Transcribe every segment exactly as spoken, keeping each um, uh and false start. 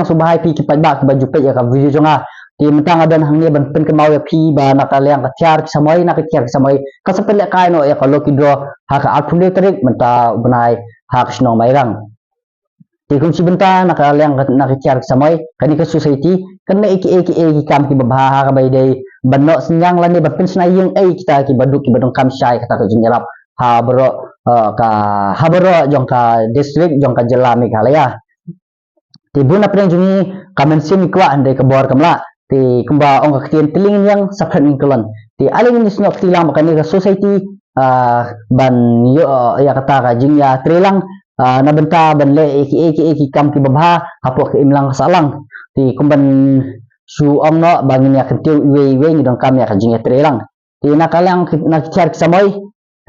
Sngewbha ïa phi ki paidbah kiba ju peit ïa ka video jong nga. Te mynta nga don hangne ban pynkynmaw ïa phi ba na ka liang ka tiar ki samoi, na ka tiar ki samoi ka sa pynlehkai noh ïa ka lucky draw ha ka arphew hynriew tarik mynta u bnai ha ka shnong Mairang. Te kum shi bynta na ka liang ka, na ka tiar ki samoi kane ka society kan leh ïa ki, ïa ki, ïa ki kam kiba bha ha kaba ïadei ban noh synñiang lane ban pynshna ïing ïa kita kiba duk kiba donkam shai kata ka jingïarap ha baroh, eh, ka, ha baroh jong ka district jong ka jylla Meghalaya. Te bun na pdeng jong ngi ka mynsiem i kwah hynrei ka bor kam lah. Te kumba ong ka ktien, tylli ngin ïeng sa phriang ngin kyllon. Te ale ngin ïasnoh kti lang ba kane ka society, ah, ban ïoh ïa kata ka jingïatreilang, ah, na bynta ban leh ïa ki, ïa ki, ïa ki kam kiba bha hapoh ka imlang ka sahlang. Te kumban shu ong noh ba ngin ïa kyntiew iwei iwei, ngi donkam ïa ka jingïatreilang. Te na ka liang ki, na ki tiar ki samoi,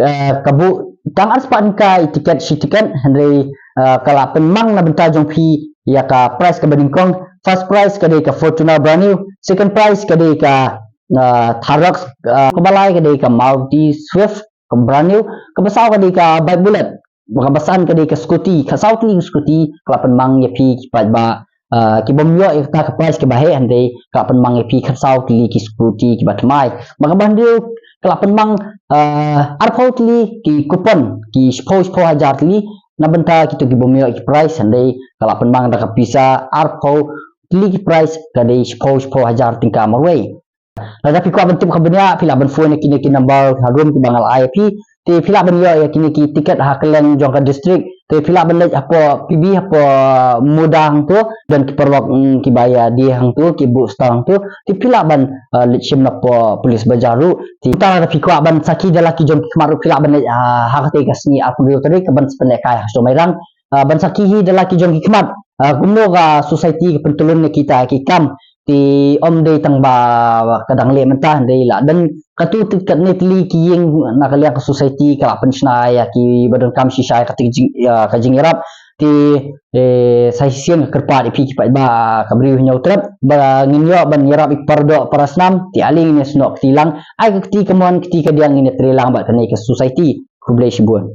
eh, ka buh tang arspah tyngka i tiket shi tiket, hynrei, eh, ka la pynmang na bynta jong phi ïa ka prize kaba nyngkong. First prize ka dei ka Fortuner brand new, second prize ka dei ka, eh, Thar Roxx, eh, kaba lai ka dei ka Maruti Swift ka brand new, kaba saw ka dei ka bike bullet, kaba san ka dei ka scooty, khatsaw tylli ki scooty ka la pynmang ïa phi ki paidbah, ah, ki bym ïoh ïa kata ka prize kaba heh, hynrei ka la pynmang ïa phi khatsaw tylli ki scooty kiba thymmai. Bad kaba hynriew ka la pynmang, ah, arphew tylli ki coupon, ki shiphew, shiphew hajar tylli, na bynta kito ki bym ïoh ïa ki prize, hynrei ka la pynmang da ka pisa arphew tylli ki prize, ka dei shiphew, shiphew hajar tyngka marwei. Lada phi kwah ban tip kaba bniah, phi lah ban phone ïa kine ki number harum kiba nga la ai ïa phi. Te phi lah ban ïoh ïa kine ki tiket ha kylleng jong ka district. Te phi lah ban leit hapoh P B, hapoh Muda hangto, don ki paralok, mm, kiba ïa die hangto, ki bookstore hangto. Te phi lah ban, eh, leit shim napoh Police Bazar ruh. Te lada phi kwah ban sakhi da la ki jong ki khmat ruh, phi lah ban leit, ah, ha katei ka sngi arphew hynriew tarik kaban sa pynlehkai ha shnong Mairang. Ah, ban sakhi hi da la ki jong ki khmat, ah, kumno ka society ka pyntyllun ïa kita ki kam. Te ym dei tang ba ka dang leh mynta, hynrei la don katto katne tylli ki ïing na ka liang ka society ka la pynshna ïa kiba donkam shisha ïa ka jing, ïa ka jingïarap. Te, eh, sa shisien ka kyrpad ïa phi ki paidbah, ah, ka Bri u Hynñiewtrep ba ngin ïoh ban ïarap ïa ki para doh para snam. Te ale ngin ïasnoh kti lang, ai ka kti kamon kti kadiang, ngin ïatreilang bad kane ka society. Khublei shibun.